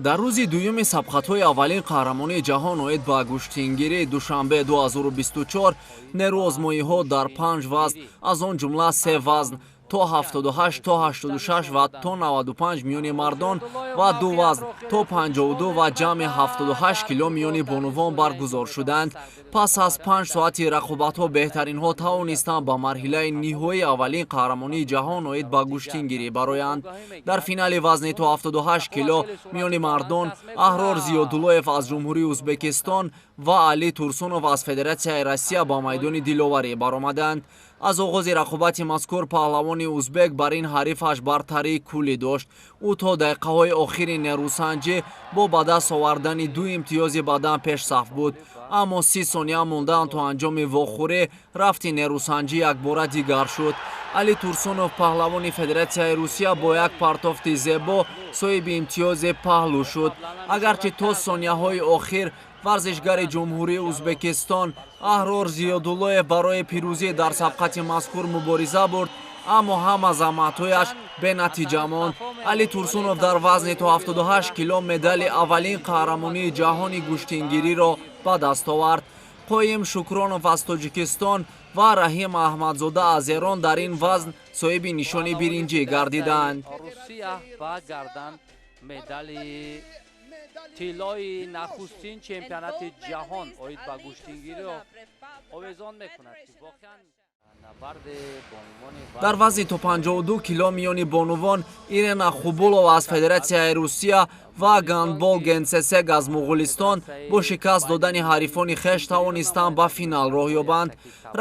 Дар рӯзи дуюми сабқатҳои аввалин қаҳрамонии ҷаҳон оид ба гӯштингирӣ Душанбе 2024 нерӯозмоиҳо дар 5 вазн, аз он ҷумла 3 вазн то 78, то 86 ва то 95 миёни мардон ва 2 вазн то 52 ва ҷамъи 78 кило миёни бонувон баргузор шуданд. Пас аз 5 соати рақобатҳо беҳтаринҳо тавонистанд ба марҳилаи ниҳоии аввалин қаҳрамонии ҷаҳон оид ба гӯштингирӣ бароянд. Дар финали вазни то 78 кило миёни мардон Аҳрор Зиёдуллоев аз Ҷумҳурии Ӯзбекистон ва Али Турсунов аз Федератсияи Россия ба майдони диловарӣ баромаданд. Аз оғози рақобати мазкур паҳлавони узбек бар ин ҳарифаш бартарии куллӣ дошт. Ӯ то дақиқаҳои охири нерӯсанҷӣ бо ба даст овардани 2 имтиёзи бадан пешсаф буд, аммо 30 сония мондан то анҷоми вохӯрӣ рафти нерӯсанҷӣ якбора дигар шуд. Али Турсунов, паҳлавони Федератсияи Русия, бо як партофти зебо соҳиби имтиёзи паҳлӯ шуд. Агарчи то сонияҳои охир варзишгари Ҷумҳурии Ӯзбекистон Аҳрор Зиёдуллоев барои пирӯзӣ дар сабқати мазкур мубориза бурд, аммо ҳама заҳматҳояш бенатиҷа монд. Али Турсунов дар вазни то 78 кило медали аввалин қаҳрамонии ҷаҳони гӯштингириро ба даст овард. Қоим Шукронов аз Тоҷикистон ва Раҳим Аҳмадзода аз Эрон дар ин вазн соҳиби нишони биринҷӣ гардиданд. Тиллои нахустин чемпионати ҷаҳон оид ба гӯштингириро овезон мекунад, ки воқеан дар вазни то 52 кило миёни бонувон Ирена Хубулова аз Федератсияи Русия ва Гандбол Генсесег аз Муғулистон бо шикаст додани ҳарифони хеш тавонистанд ба финал роҳ ёбанд.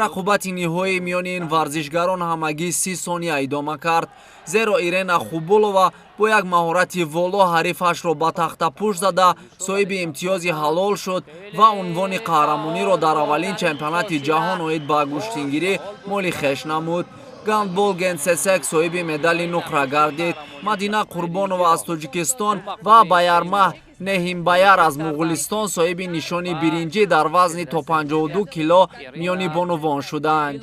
Рақобати ниҳоӣ миёни ин варзишгарон ҳамагӣ 30 сония идома кард, зеро Ирена Хубулова бо як маҳорати воло ҳарифашро ба тахтапӯш зада соҳиби имтиёзи ҳалол шуд ва унвони қаҳрамониро дар аввалин чемпионати ҷаҳон оид ба гӯштингирӣ моли хеш намуд. Гандбол Генсесек соҳиби медали нуқра гардид. Мадина Қурбонова аз Тоҷикистон ва Баярмаҳ Неҳимбаяр аз Муғулистон соҳиби нишони биринҷӣ дар вазни то 52 кило миёни бонувон шуданд.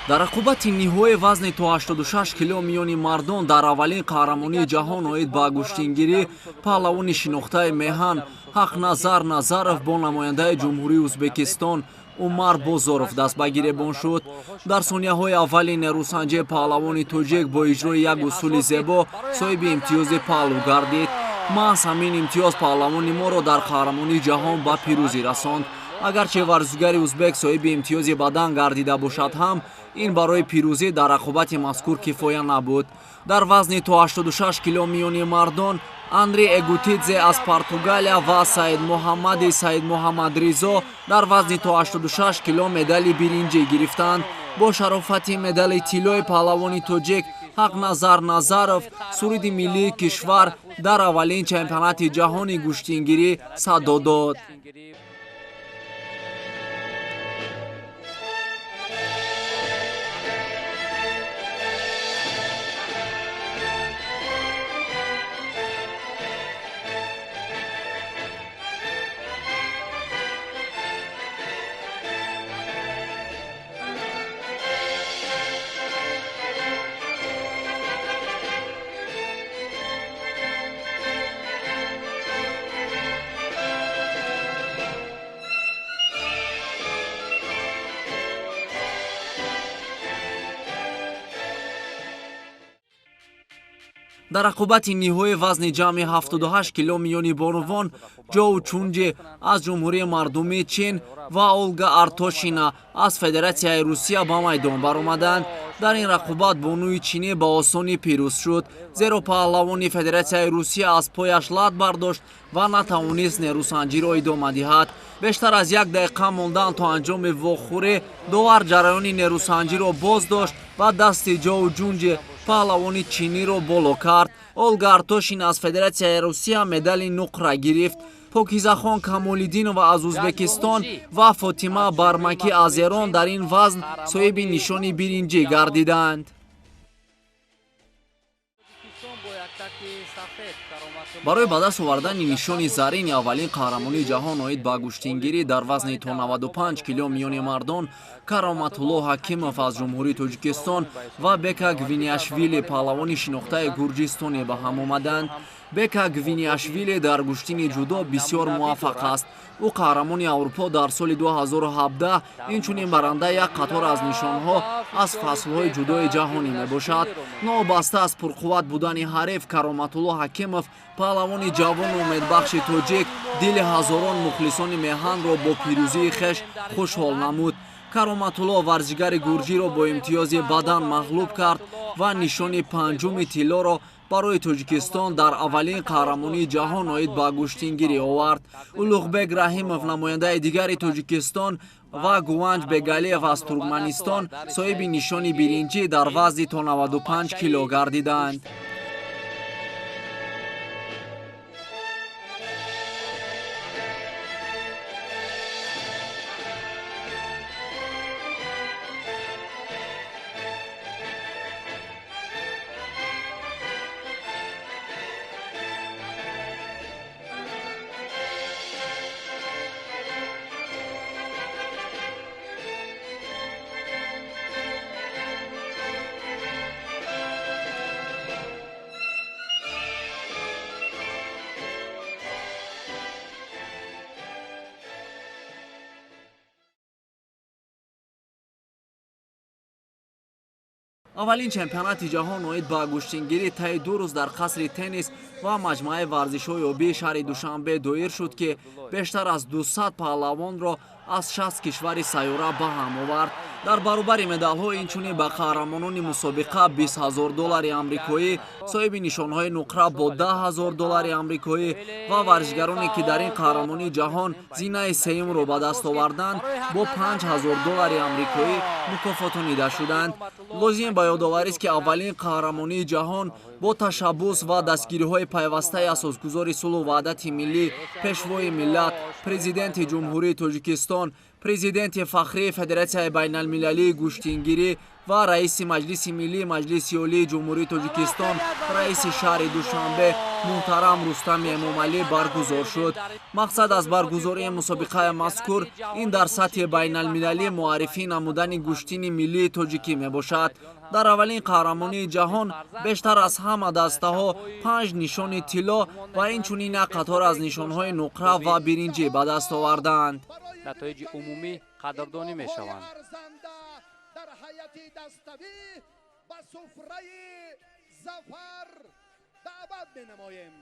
Дар рақобати ниҳоии вазни то 86 кило миёни мардон дар аввалин қаҳрамонии ҷаҳон оид ба гӯштингирӣ паҳлавони шинохтаи меҳан Ҳақназар Назаров бо намояндаи Ҷумҳурии Ӯзбекистон Умар Бозоров даст ба гиребон шуд. Дар сонияҳои аввали нерӯсанҷӣ паҳлавони тоҷик бо иҷрои як усули зебо соҳиби имтиёзи паҳлӯ гардид. Маҳз ҳамин имтиёз паҳлавони моро дар қаҳрамонии ҷаҳон ба пирӯзӣ расонд. Агарчи варзишгари узбек соҳиби имтиёзи бадан гардида бошад ҳам, ин барои пирӯзӣ дар рақобати мазкур кифоя набуд. Дар вазни то 86 кило миёни мардон Андрей Эгутидзе аз Португалия ва Саидмуҳаммади Саидмуҳаммадризо дар вазни то 86 кило медали биринҷӣ гирифтанд. Бо шарофати медали тиллои паҳлавони тоҷик Ҳақназар Назаров суруди миллии кишвар дар аввалин чемпионати ҷаҳони гӯштингирӣ садо дод. Дар рақобати ниҳоии вазни ҷамъи 78 кило миёни бонувон Ҷоу Чунҷи аз Ҷумҳурии Мардумии Чин ва Олга Артошина аз Федератсияи Русия ба майдон баромаданд. Дар ин рақобат бонуи чинӣ ба осонӣ пирӯз шуд, зеро паҳлавони Федератсияи Русия аз пояш лат бардошт ва натавонист нерӯсанҷиро идома диҳад. Бештар аз як дақиқа мондан то анҷоми вохӯрӣ довар ҷараёни нерӯсанҷиро боз дошт ва дасти Ҷоу Ҷунҷи паҳлавони чиниро боло кард. Олга Артошина аз Федератсияи Русия медали нуқра гирифт. Покизахон Камолиддинова аз Ӯзбекистон ва Фотима Бармакӣ аз Эрон дар ин вазн соҳиби нишони биринҷӣ гардиданд. Барои ба даст овардани нишони зарини аввалин қаҳрамонии ҷаҳон оид ба гӯштингирӣ дар вазни то 95 кило миёни мардон, Кароматулло Ҳакимов аз Ҷумҳурии Тоҷикистон ва Бека Гвиниашвили, паҳлавони шинохтаи гурҷистонӣ, ба ҳам омаданд. Бека Гвиниашвили дар гӯштини ҷудо бисёр муваффақ аст. Ӯ қаҳрамони Аврупо дар соли 2017, инчунин барандаи як қатор аз нишонҳо аз фаслҳои ҷудои ҷаҳонӣ мебошад. Новобаста аз пурқувват будани ҳариф, Кароматулло Ҳакимов, паҳлавони ҷавону умедбахши тоҷик, дили ҳазорон мухлисони меҳанро бо пирӯзии хеш хушҳол намуд. Кароматулло варзигари гурҷиро бо имтиёзи бадан мағлуб кард ва нишони панҷуми тиллоро барои Тоҷикистон дар аввалин қаҳрамонии ҷаҳон оид ба гӯштингирӣ овард. Улуғбек Раҳимов, намояндаи дигари Тоҷикистон, ва Гуванҷ Бегалиев аз Туркманистон соҳиби нишони биринҷӣ дар вазни то 95 кило гардиданд. Аввалин чемпионати ҷаҳон оид ба гӯштингирӣ таи 2 рӯз дар қасри теннис ва маҷмӯаи варзишҳои обии шаҳри Душанбе доир шуд, ки бештар аз 200 паҳлавонро аз 60 кишвари сайёра ба ҳам овард. Дар баробари медалҳо инчунин ба қаҳрамонони мусобиқа 20 000 доллари амрикоӣ, соҳиби нишонҳои нуқра бо 10 000 доллари амрикоӣ ва варзишгароне, ки дар ин қаҳрамонии ҷаҳон зинаи сеюмро ба даст оварданд, бо 5 000 доллари амрикоӣ мукофотонида шуданд. Лозим ба ёдоварист, ки аввалин қаҳрамонии ҷаҳон бо ташаббус ва дастгириҳои пайвастаи асосгузори сулҳу ваҳдати миллӣ, пешвои миллат, президенти Ҷумҳурии Тоҷикистон, президенти фахрии Федератсияи байналмилалии гӯштингирӣ ва раиси Маҷлиси миллӣ Маҷлиси Олии Ҷумҳурии Тоҷикистон, раиси шаҳри Душанбе муҳтарам Рустами Эмомалӣ баргузор шуд. Мақсад аз баргузории мусобиқаи мазкур ин дар сатҳи байналмилалӣ муаррифӣ намудани гӯштини миллии тоҷикӣ мебошад. Дар аввалин қаҳрамонии ҷаҳон бештар аз ҳама дастаҳо 5 нишони тилло ва инчунин як қатор аз нишонҳои нуқра ва биринҷӣ ба даст оварданд. Натоиҷи умумӣ қадрдонӣ мешаванд. Дар ҳайати даставӣ ба суфраи зафар даъват менамоем.